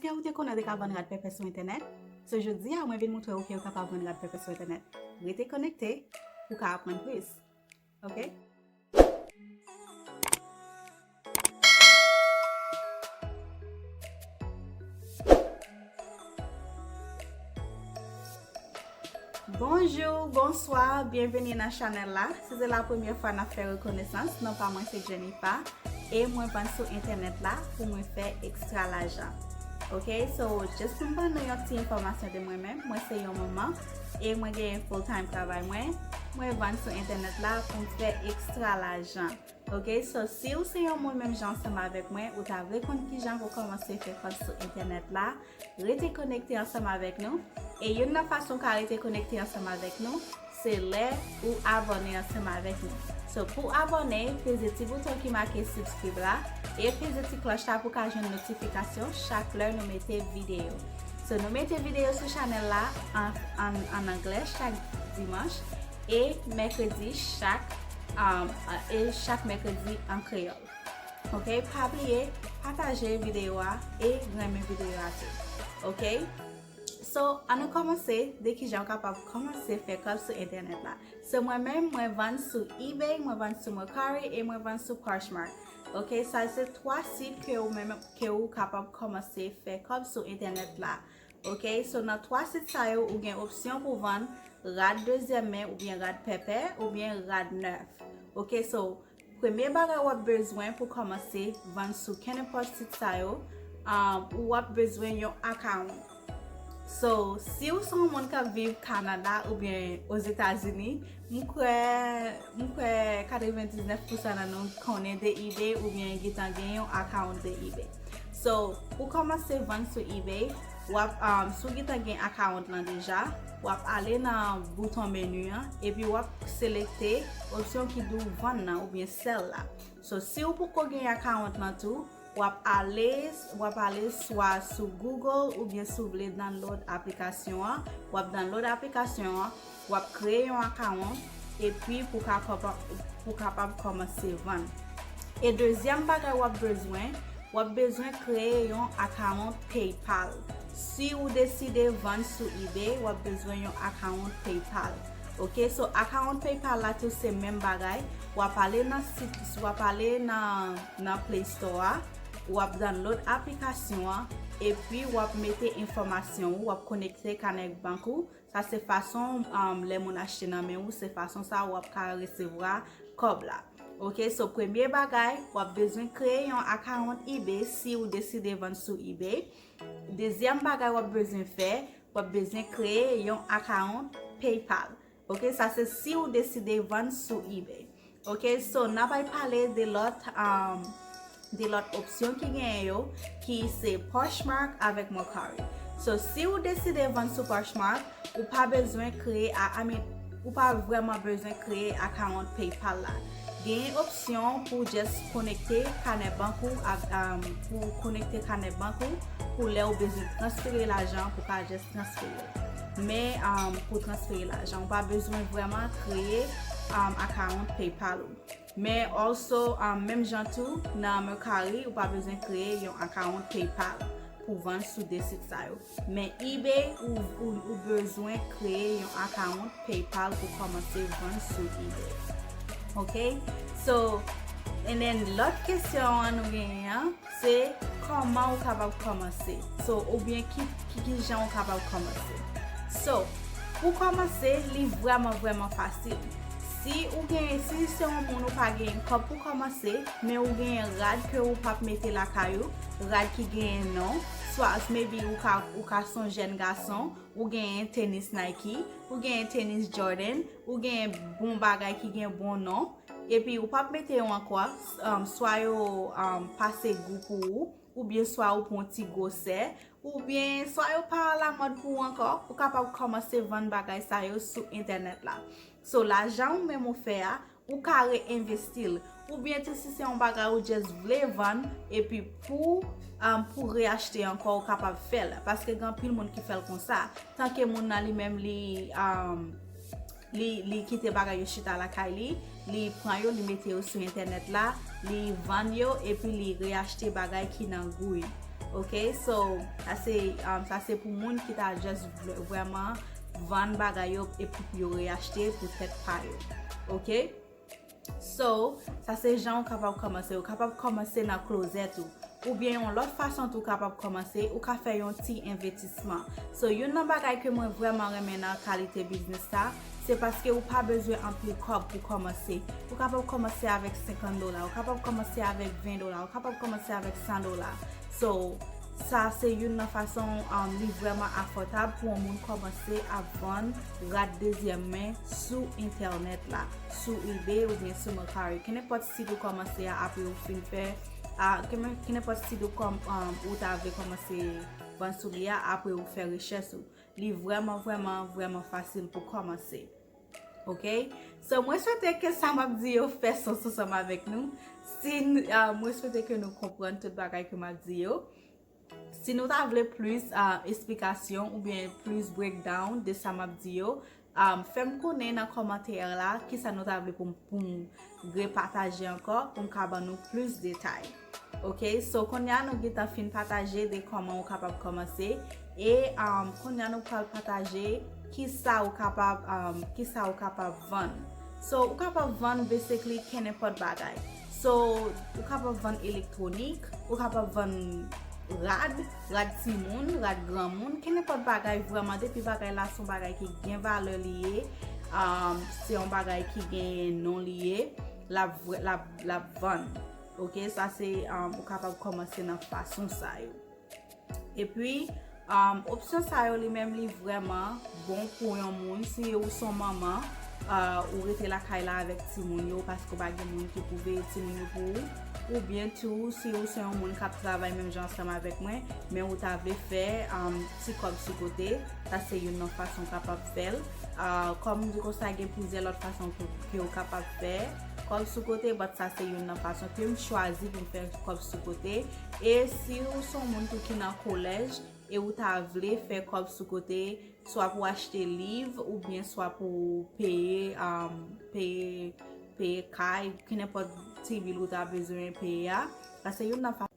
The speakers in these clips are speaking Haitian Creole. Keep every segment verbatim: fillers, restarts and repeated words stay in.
Ou te konnen w te ka vann rad pèpè sou entènèt? So, jodi a, mwen vin montre w ke w kapab vann rad pèpè sou entènèt. Rete konekte pou w ka aprann plis. Ok? Bonjou, bonswa, byenveni nan chanèl la. Si se la premyè fwa n ap fè rekonesans, non pa mwen se Jennifer e mwen vann sou entènèt la pou mwen fè ekstra lajan. Ok, so, just pou m ban nou yon ti enfòmasyon de mwen menm, mwen se yon manman e mwen genyen full time travay mwen. Mwen vann sou entènèt la pou m fè ekstra lajan. Ok, so, si w se yon moun menm jan ansanm avèk mwen, ou ta vle konn kijan pou kòmanse fè kòb sou entènèt la, rete konekte ansanm avèk nou. E youn nan fason w ka rete konekte ansanm avèk nou, se lè ou abòne ansanm avèk nou. So, pou abòne, peze ti bouton ki make subscribe la e peze ti klòch la pou w ka jwenn notifikasyon chak lè nou mete videyo. So, nou mete videyo sou chanèl la an, an, an anglè chak dimanch e mèkredi chak, um, e chak mèkredi an kreyòl. Ok, pa bliye pataje videyo a e renmen videyo a tou. Ok? So, ann nou kòmanse de kijan w kapab kòmanse fè kòb sou entènèt la. So, mwen menm, mwen vann sou eBay, mwen vann sou Mercari e mwen vann sou Poshmark. Ok, sa se twa sit ke ou menm, ke ou kapab kòmanse fè kòb sou entènèt la. Ok, so nan twa sit sa yo, ou gen opsyon pou vann rad dezyèm men oubyen rad pèpè oubyen rad nèf. Ok, so, premye bagay w ap bezwen pou kòmanse vann sou kenenpòt sit sa yo, um, ou ap bezwen yon akawont. So, si w se yon moun k ap viv Kanada oubyen Ozetazini, m kwè, m kwè katrevendiznèf pousan nan nou konnen de eBay oubyen gentan gen yon akawont de eBay. So, pou kòmanse vann sou eBay, w ap, um, si w gentan gen akawont lan deja, w ap ale nan bouton meni an, epi w ap selekte opsyon ki di w vann nan oubyen sell la. So, si w poko gen akawont lan tou, w ap ale, w ap ale swa sou Google oubyen si w vle download aplikasyon an, w ap download aplikasyon an, w ap kreye yon akawont, epi pou kapab, pou kapab kòmanse vann. E dezyèm bagay w ap bezwen, w ap bezwen kreye yon akawont PayPal. Si w deside vann sou eBay, w ap bezwen yon akawont PayPal. Ok, so akawont PayPal la tou se menm bagay. W ap ale nan sit, w ap ale nan, nan Play Store a, w ap download aplikasyon an, epi w ap mete enfòmasyon ou, w ap konekte kanè bank ou. Sa se fason, um, lè moun achte nan men ou, se fason sa w ap ka resevwa kòb la. Ok, so premye bagay, w ap bezwen kreye yon akawont eBay si w deside vann sou eBay. Dezyèm bagay w ap bezwen fè, w ap bezwen kreye yon akawont PayPal. Ok, sa se si w deside vann sou eBay. Ok, so n ap al pale de lòt, um, de lòt opsyon ki genyen yo, ki se Poshmark avèk Mercari. So, si w deside vann sou Poshmark, ou pa bezwen kreye, a, I mean, ou pa vrèman bezwen kreye akawont PayPal la. Genyen opsyon pou just konekte kanè bank ou ak, um, pou konekte kanè bank ou pou lè w bezwen transfere lajan pou ka just transfere. Men, um, pou transfere lajan, ou pa bezwen vrèman kreye, um, akawont PayPal ou. Men also, um, menm jan tou, nan Mercari, ou pa bezwen kreye yon akawont PayPal pou vann sou de sit sa yo. Men eBay, ou, ou, ou bezwen kreye yon akawont PayPal pou kòmanse vann sou eBay. Ok? So, and then lòt kesyon an nou genyen an, se kòman ou kapab kòmanse. So, oubyen ki, ki, ki jan ou kapab kòmanse. So, pou kòmanse, li vrèman, vrèman fasil. Si ou gen, si se yon moun ou pa gen kòb pou kòmanse, men ou gen rad ke ou p ap mete lakay ou, rad ki gen non, swa maybe ou ka, ou ka se yon jèn gason, ou gen tenis Nike, ou gen tenis Jordan, ou gen bon bagay ki gen bon non, epi ou p ap mete yo ankò, um, swa yo, um, pase gou pou ou, oubyen swa ou pran ti gwosè, oubyen swa yo pa alamòd pou ou ankò, ou kapab kòmanse vann bagay sa yo sou entènèt la. So, lajan ou menm ou fè a, ou ka reenvesti l. Oubyen tou si se yon bagay ou just vle vann, epi pou, um, pou reyachte ankò, ou kapab fè l. Paske gen anpil moun ki fè l konsa. Tanke moun nan li menm li, um, li, li kite bagay yo chita lakay li, li pran yo, li mete yo sou entènèt la, li vann yo, epi li reyachte bagay ki nan gou li. Ok, so sa se um, sa se pou moun ki ta just vle- vrèman vann bagay yo epi pou yo reyachte pou tèt pa yo. Ok, so sa se jan ou kapab kòmanse. Ou kapab kòmanse nan klozèt ou. Oubyen yon lòt fason tou kapab kòmanse, ou ka fè yon ti envestisman. So youn nan bagay ke mwen vrèman renmen nan kalite biznis sa, se paske ou pa bezwen anpil kòb pou kòmanse. Ou kapab kòmanse avèk senkant dola, ou kapab kòmanse avèk ven dola, ou kapab kòmanse avèk san dola. So sa se youn nan fason um, li vrèman afòtab pou yon moun kòmanse ap vann rad dezyèm men sou entènèt la, sou eBay oubyen sou Mercari. Kenenpòt sit ou kòmanse a apre ou fin fè a, kenenpòt sit ou kòm um, ou ta vle kòmanse vann sou li a apre ou fè rechèch ou. Li vrèman vrèman vrèman fasil pou kòmanse. Ok, so mwen swete ke sa m ap di yo fè sans ansanm avèk nou. Si uh, mwen swete ke nou konprann tout bagay ke m ap di yo. Si nou ta vle plis uh, esplikasyon oubyen plis breakdown de sa m ap di yo, um, fè m konnen nan kòmantè la kisa nou ta vle pou m pou m repataje ankò pou m ka ban nou plis detay. Ok, so kounye a nou gentan fin pataje de kòman ou kapab kòmanse e um, kounye a nou pral pataje kisa ou kapab um, kisa ou kapab vann. So ou kapab vann basically kenenpòt bagay. So ou kapab vann elektwonik, ou kapab vann rad, rad timoun, rad granmoun, kenenpòt bagay vrèman depi bagay la se yon bagay ki gen valè li ye, um, se yon bagay ki gen non li ye, l ap vre- l ap l ap vann. Ok, sa se um, ou kapab kòmanse nan fason sa yo. Epi um, opsyon sa yo li menm li vrèman bon pou yon moun si ou se yon manman uh, ou rete lakay la avèk timoun yo paske ou pa gen moun ki pou veye timoun yo pou ou, oubyen tou si ou se yon moun k ap travay menm jan ansanm avèk mwen men ou ta vle fè um, ti kòb sou kote, sa se youn nan fason ou kapab fè l. Uh, kòm m di konsa gen plizyè lòt fason ke, ke ou kapab fè kòb sou kote, but sa se youn nan fason ke m chwazi pou m fè kòb sou kote. E si ou se yon moun tou ki nan kolèj e ou ta vle fè kòb sou kote, swa pou achte liv oubyen swa pou peye um, peye peye kay, kenenpòt ti bil ou ta bezwen peye a, sa se youn nan fason.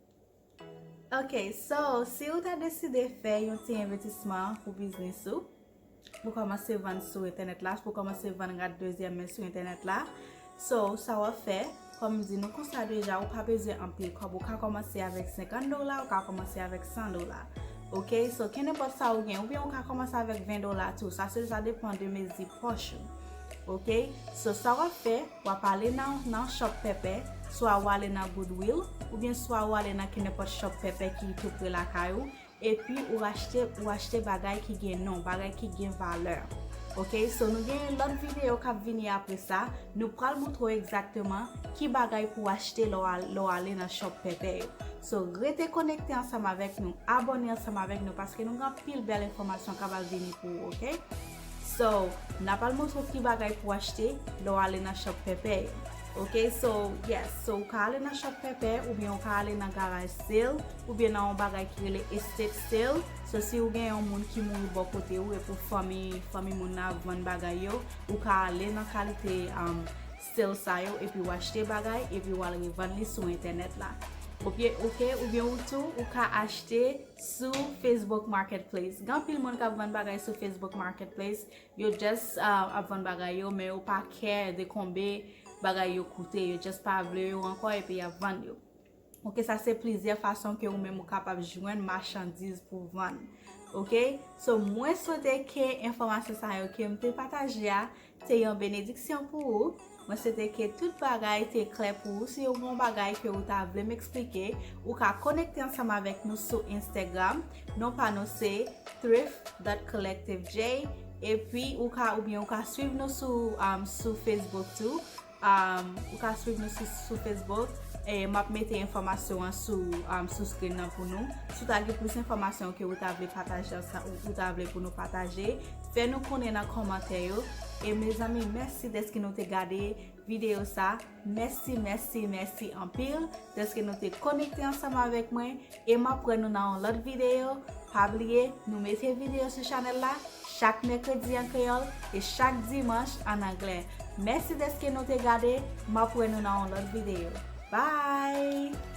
Ok, so si ou ta deside fè yon ti envestisman pou biznis ou, pou kòmanse vann sou entènèt la, pou kòmanse vann rad dezyèm men sou entènèt la. So sa w ap fè, kòm m di nou konsa deja, ou pa bezwen anpil kòb. Ou ka kòmanse avèk senkant dola, ou ka kòmanse avèk san dola. Ok, so kenenpòt sa ou gen, oubyen ou ka kòmanse avèk ven dola tou. Sa se sa depan de mezi pòch ou. Ok, so sa w ap fè, w ap ale nan, nan shop pèpè, swa ou ale nan Goodwill, oubyen swa ou ale nan kenenpòt shop pèpè ki tou pre lakay ou, epi ou achte ou achte bagay ki gen non, bagay ki gen valè. Ok, so nou gen lòt videyo k ap vini apre sa, nou pral montre w egzakteman ki bagay pou w achte lè w al- lè w ale nan shop pèpè yo. So rete konekte ansanm avèk nou, abòne ansanm avèk nou paske nou gen anpil bèl enfòmasyon k ap al vini pou ou. Ok, so n ap al montre w ki bagay pou w achte lè w ale nan shop pèpè yo. Ok, so yes, so ou ka ale nan shop pèpè oubyen ou ka ale nan garaj sale oubyen nan yon bagay ki rele estate sale. So si ou gen yon moun ki mouri bò kote ou epi w fanmi fanmi moun nan ap vann bagay yo, ou ka ale nan kalite um, sale sa yo epi w achte bagay epi w al revann li sou entènèt la. Ok, oubyen ou tou ou ka achte sou Facebook Marketplace. Gen anpil moun k ap vann bagay sou Facebook Marketplace. Yo just uh, ap vann bagay yo men yo pa care de konbe bagay yo koute, yo just pa vle yo ankò epi y ap vann yo. Ok, sa se plizyè fason ke ou menm ou kapab jwenn machandiz pou vann. Ok, so mwen swete ke enfòmasyon sa yo ke m te pataje a te yon benediksyon pou ou. Mwen swete ke tout bagay te klè pou ou. Si ou gen yon bagay ke ou ta vle m eksplike, ou ka konekte ansanm avèk nou sou Instagram. Non pa nou se thrift dot collective j. Epi ou ka oubyen ou ka swiv nou sou um, sou Facebook tou. Um, ou ka swiv nou sou, sou Facebook. E m ap mete enfòmasyon an sou, um, sou screen nan pou nou. Si w ta gen plis enfòmasyon ke ou ta vle pataje ansanm ou ou ta vle pou nou pataje, fè nou konnen nan kòmantè yo. E mezanmi, mèsi dèske nou te gade videyo sa. Mèsi, mèsi, mèsi anpil dèske nou te konekte ansanm avèk mwen. E m ap wè nou nan yon lòt videyo. Pa bliye, nou mete videyo sou chanèl la chak mèkredi an kreyòl e chak dimanch an anglè. Mèsi dèske nou te gade. M ap wè nou nan yon lòt videyo. Bye!